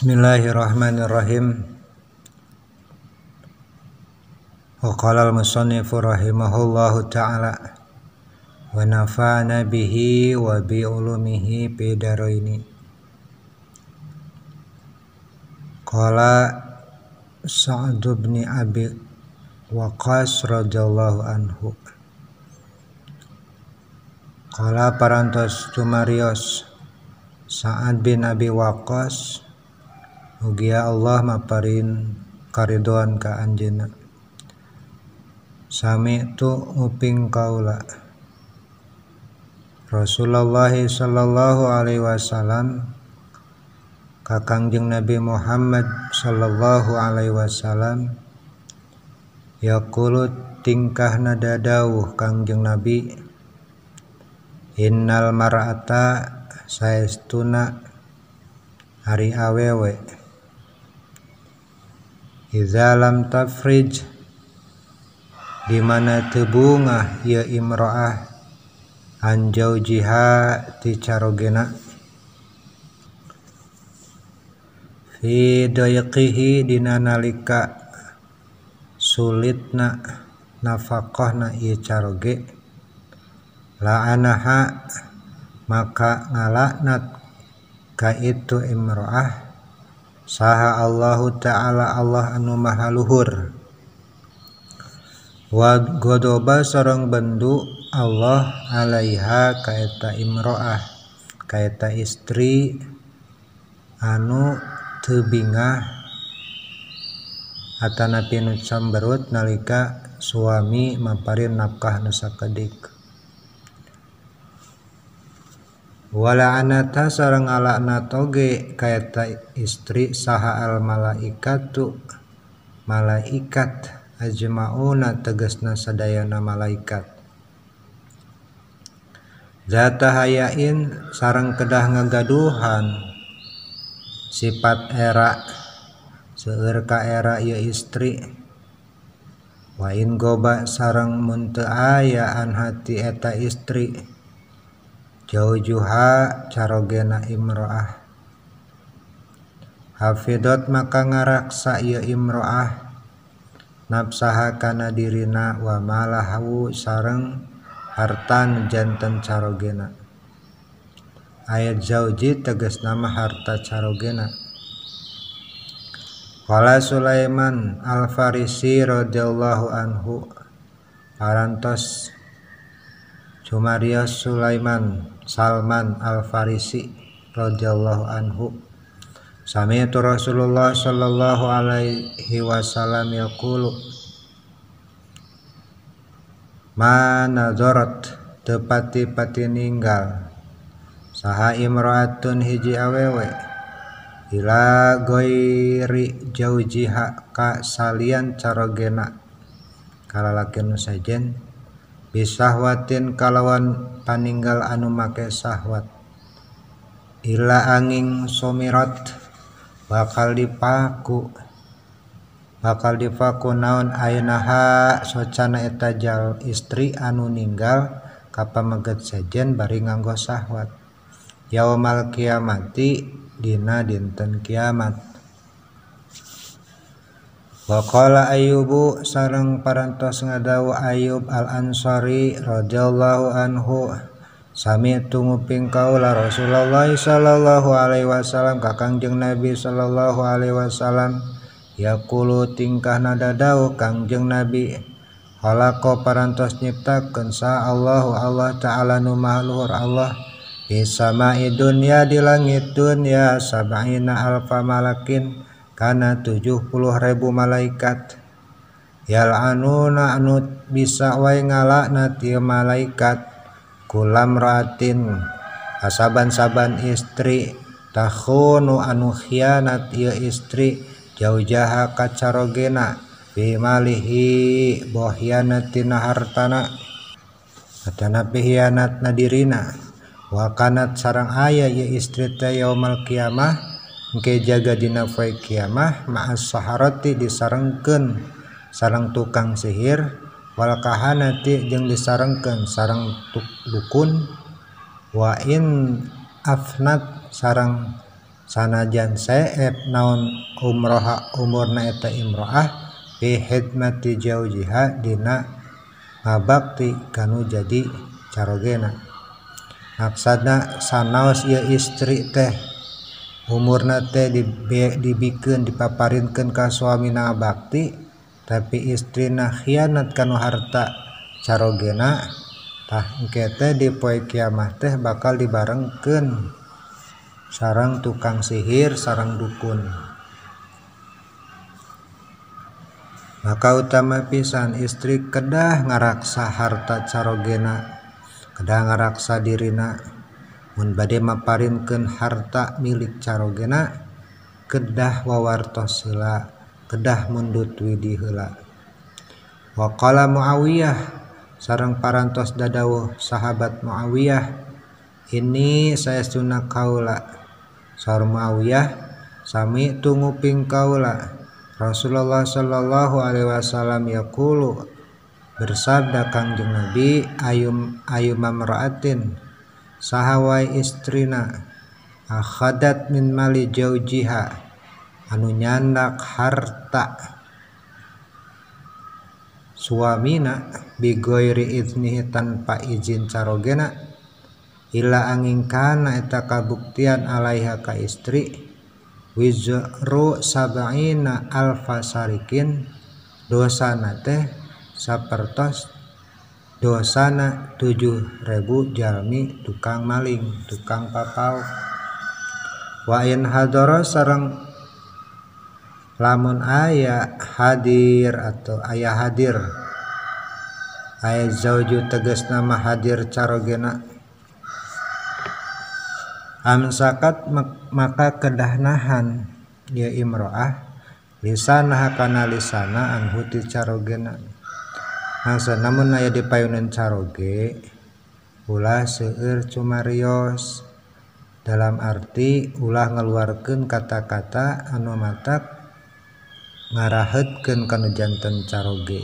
Bismillahirrahmanirrahim. Wa qala al-musannifu rahimahullahu ta'ala wa nafa'ana bihi wa bi ulumihi fi daraini. Qala Sa'd bin Abi Waqqas radhiyallahu anhu. Qala parantos tumarios Sa'ad bin Abi Waqqas, mugia Allah maparin karidoan ka anjeunna. Sami tu nguping kaula Rasulullah sallallahu alaihi wasallam ka Kangjeng Nabi Muhammad sallallahu alaihi wasallam, yaqulu tingkahna dadauh Kangjeng Nabi, innal mar'ata saestuna hari awewe iza lam tafrij di mana teu bungah ieu imro'ah an jaujiha ti carogena fi dayqihi dina nalika sulitna nafaqahna ieu caroge, la'anaha maka ngalaknat ka itu imro'ah saha Allahu ta'ala Allah anu maha luhur, wa godoba sareng bendu Allah alaiha kaeta imro'ah kaeta istri anu teu bingah atanapi nu camberut nalika suami maparin nafkah nu sakedik. Wala anata sareng alaknat oge kaeta istri saha al malaikatu malaikat ajmauna tegasna sadayana malaikat, zata hayain sareng kedah ngagaduhan sifat era seueur ka era ieu istri, wa in goba sareng mun teu aya an hati eta istri jaujuha carogena imro'ah, hafidot maka ngaraksa ieu imro'ah nafsaha kana dirina wa malahu sareng harta nu janten carogena. Ayat zauji tegas nama harta carogena. Qala Sulaiman al-Farisi radhiyallahu anhu, parantos cumarios Sulaiman Salman al-Farisi radhiyallahu anhu, sami'tu Rasulullah sallallahu alaihi wasallam yaqulu ma nadharat teu pati-pati ninggal saha imra'atun hiji awewe ila ghairi jaujiha ka salian carogena kalalaki nu sejen bisahwatin kalawan paninggal anu make sahwat, ila angin somirat bakal dipaku naon ayeuna socana eta jal istri anu ninggal ka pameget sejen bari nganggo sahwat yaumal kiamati dina dinten kiamat. Wa qala Ayyubu sareng parantos ngadawu Ayyub al-Ansari radhiyallahu anhu, sami'tu nguping kaula Rasulullah sallallahu alaihi wasallam ka Kangjeng Nabi sallallahu alaihi wasallam yaqulu tingkahna dadawu Kangjeng Nabi, khalaqa parantos nyiptakeun sa Allahu Allah ta'ala nu maha luhur Allah bisama'i dunya di langit dunya sab'ina alfa malakin kana 70.000 malaikat, yal'anuna anu bisa wae ngalaknat ieu malaikat kulam raatin asaban-saban istri takhunu anu khianat ieu istri jaujaha ka carogena bimalihi bohhianatina hartana atanapi hianatna dirina, wa kanat sareng aya ieu istri teh yaumal kiamah engke jaga dina poe kiamah ma'as saharati disarengkeun sareng tukang sihir wal kahanati jeung disarengkeun sareng dukun, wa in afnat sareng Sanajan seep naon umroha umurna eta imroah fi khidmati jaujiha dina ngabakti kanu jadi carogena. Maksudna sanaos ieu istri teh umurna teh dibikeun dipaparinkeun ka suamina bakti, tapi istrina khianat kanu harta carogena, tah engke teh di poe kiamah teh bakal dibarengkeun sareng tukang sihir sareng dukun. Maka utama pisan istri kedah ngaraksa harta carogena, kedah ngaraksa dirina. Mun bade maparinkeun harta milik carogena kedah wawartos heula, kedah mundut widi heula. Wa qala Muawiyah sareng parantos dadawuh sahabat Muawiyah, ini saestuna kaula saur Muawiyah sami tunguping kaula Rasulullah sallallahu alaihi wasallam yaqulu bersabda Kangjeng Nabi ayum ayumamraatin saha wae istrina akhadat min mali jaujiha anu nyandak harta suamina bigoiri idnihi tanpa izin carogena illa angin kana eta kabuktian alaiha ka istri wizru sab'ina alfa sarikin dosana teh sapertos dosana 7.000 jalmi tukang maling tukang papau. Wa in hadara sareng lamun aya hadir atau aya hadir aya zauju tegasna mah hadir carogena amsakat maka kedah nahan ya imro'ah lisanah kana lisana anhu ti carogena. Mangsa namun aya di payunan caroge ulah seueur cumarios dalam arti ulah ngeluarkeun kata-kata anu matak ngaraheutkeun kana janten caroge.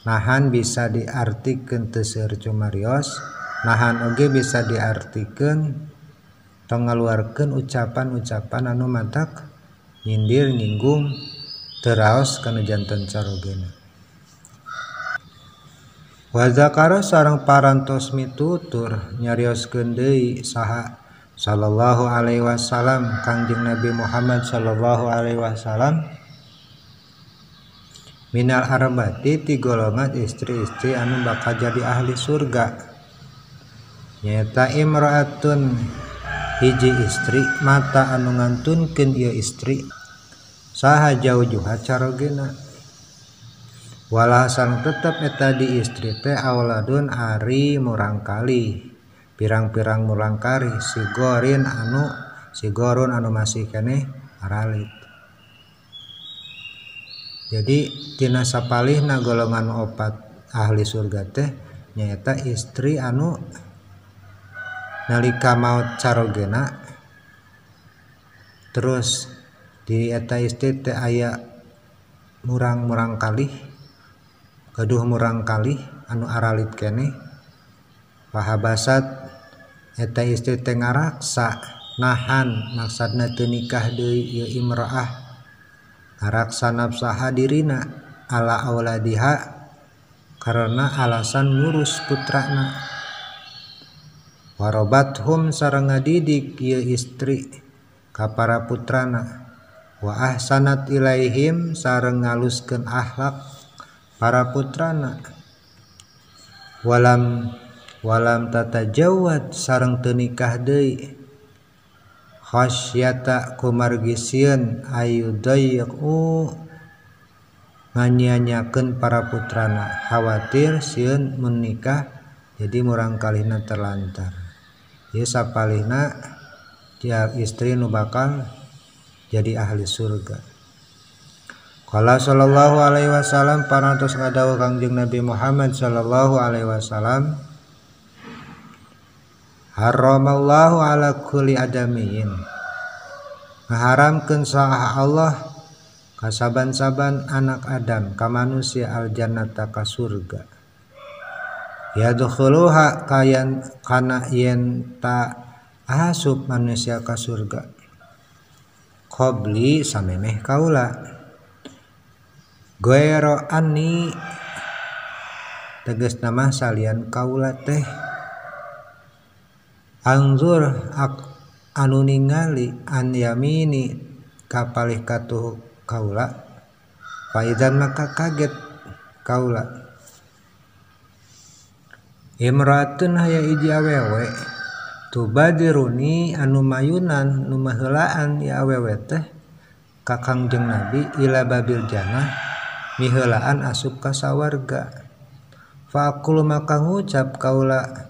Nahan bisa diartikeun teu seueur cumarios, nahan oge bisa diartikeun tong ngaluarkeun ucapan-ucapan anu matak nyindir nyinggung teu raos kana janten carogena. Wa zakara sareng parantos mitutur nyarioskeun deui saha sallallahu alaihi wasallam Kangjeng Nabi Muhammad sallallahu alaihi wasallam minal arbati ti golongan istri-istri anu bakal jadi ahli surga nyaeta imra'atun hiji istri mata anu ngantunkeun ieu istri saha jaujuha carogena walasan tetep eta di istri teh auladun ari murangkali pirang-pirang murangkali sigorin anu sigorun anu masih keneh aralit. Jadi tina sapalihna golongan opat ahli surga teh nyaeta istri anu nalika maot carogena terus di eta istri teh aya murang-murang kalih gaduh murang kalih anu aralit keneh pahabasat eta istri teh ngaraksa nahan maksudna teu nikah deui ieu imro'ah ngaraksa nafsaha dirina ala auladiha karena alasan ngurus putrana warobathum sareng ngadidik ieu istri ka para putrana wa ahsanat ilaihim sareng ngaluskeun akhlak para putrana walam walam tatajawad sareng teu nikah deui khasyata kumargi sieun ayudayyu nganyia-nyakeun para putrana khawatir sieun mun nikah jadi murangkalihna terlantar. Ieu sapalihna dia istri nu bakal jadi ahli surga. Qala sallallahu alaihi wasallam parantos ngadawuh Kangjeng Nabi Muhammad sallallahu alaihi wasallam haramallahu ala kulli adamiyin ngaharamkeun saha Allah ka saban-saban anak Adam ka manusia aljannata ka surga yadkhuluha kayan kana yen ta asup manusia ka surga. qabli samemeh kaula ghaira anni tegasna mah salian kaula teh anzur anu ningali an yamini ka palih katuh kaula faidan maka kaget kaula imratun haya hiji awewe tubadiruni anu mayunan nu maheulaan ya awewe teh ka Kangjeng Nabi ila babil jannah miheulaan asup ka sawarga faqulu maka ngucap kaula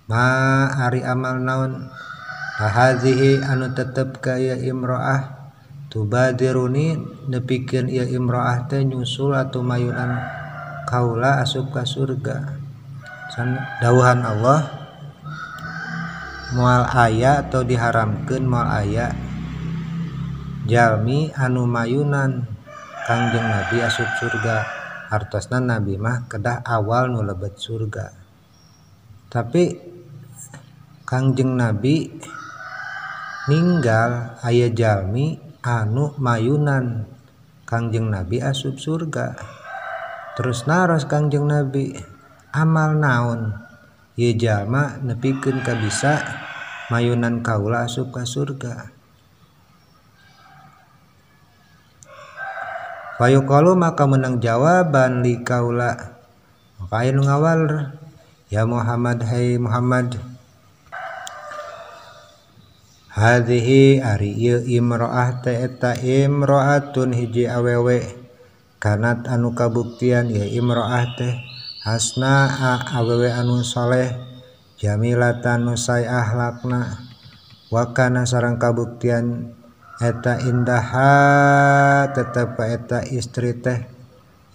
ma ari amal naon hadzihi anu tetep ka ieu imroah tubadiruni nepikeun ieu imroah teh nyusul atuh mayunan kaula asup ka surga. Dawuhan Allah moal aya atau diharamkeun moal aya jalmi anu mayunan Kangjeng Nabi asup surga. Hartosna Nabi mah kedah awal nu lebet surga, tapi Kangjeng Nabi ninggal aya jalmi anu mayunan Kangjeng Nabi asup surga. Terus naros Kangjeng Nabi amal naon ieu jalma nepikeun ka bisa mayunan kaula asup ka surga. Fayuqalu maka menang jawaban li kaula maka aya nu ngawal ya Muhammad hai Muhammad hadhihi ari ieu imro'ah teh eta imro'atun hiji awewe kanat anu kabuktian ieu imro'ah teh hasna awewe anu soleh jamilatan nu sae akhlakna wa kana sareng kabuktian eta indaha tetep eta istri teh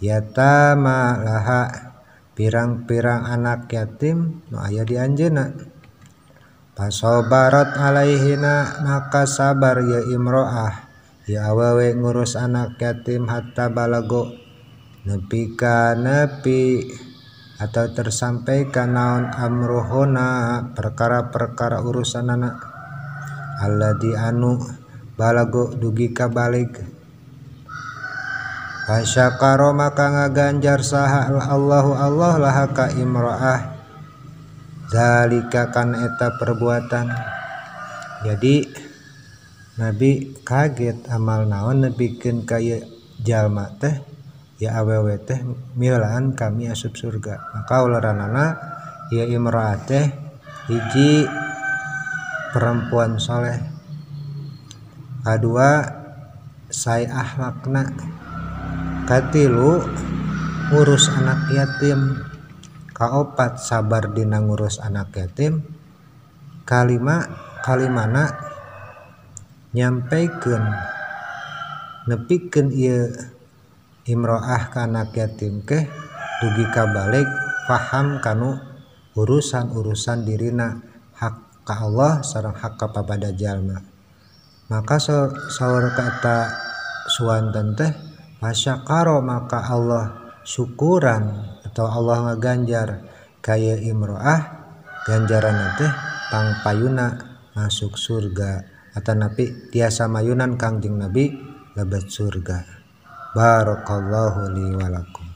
yatama laha pirang-pirang anak yatim nu aya di anjeunna pasobarat alaihina maka sabar ya imro'ah ya awewe ngurus anak yatim hatta balago nepi ka nepi atau tersampaikan naon amruhuna perkara-perkara urusanana alladzi anu balago dugi ka balik fasyakara maka ngaganjar saha Allahu Allah laha ka imro'ah zalika kan eta perbuatan. Jadi Nabi kaget amal naon nepikeun ka ieu jalma teh ya awewe teh milaan kami asup surga. Maka uleranana ieu imro'ah teh hiji perempuan soleh, kadua sae akhlakna, katilu ngurus anak yatim, kaopat sabar dina ngurus anak yatim, kalima kalimana nyampaikeun nepikeun ieu imro'ah ka anak yatim keh dugi ka balik paham kanu urusan-urusan dirina hak ka Allah sareng hak ka papada jalma. Maka saur kata suwanten teh masyakaro maka Allah syukuran atau Allah ngaganjar kaya imro'ah ganjaran teh pangpayuna masuk surga atau napi tiasa mayunan Kangjeng Nabi lebet surga. Barakallahu li wa lakum.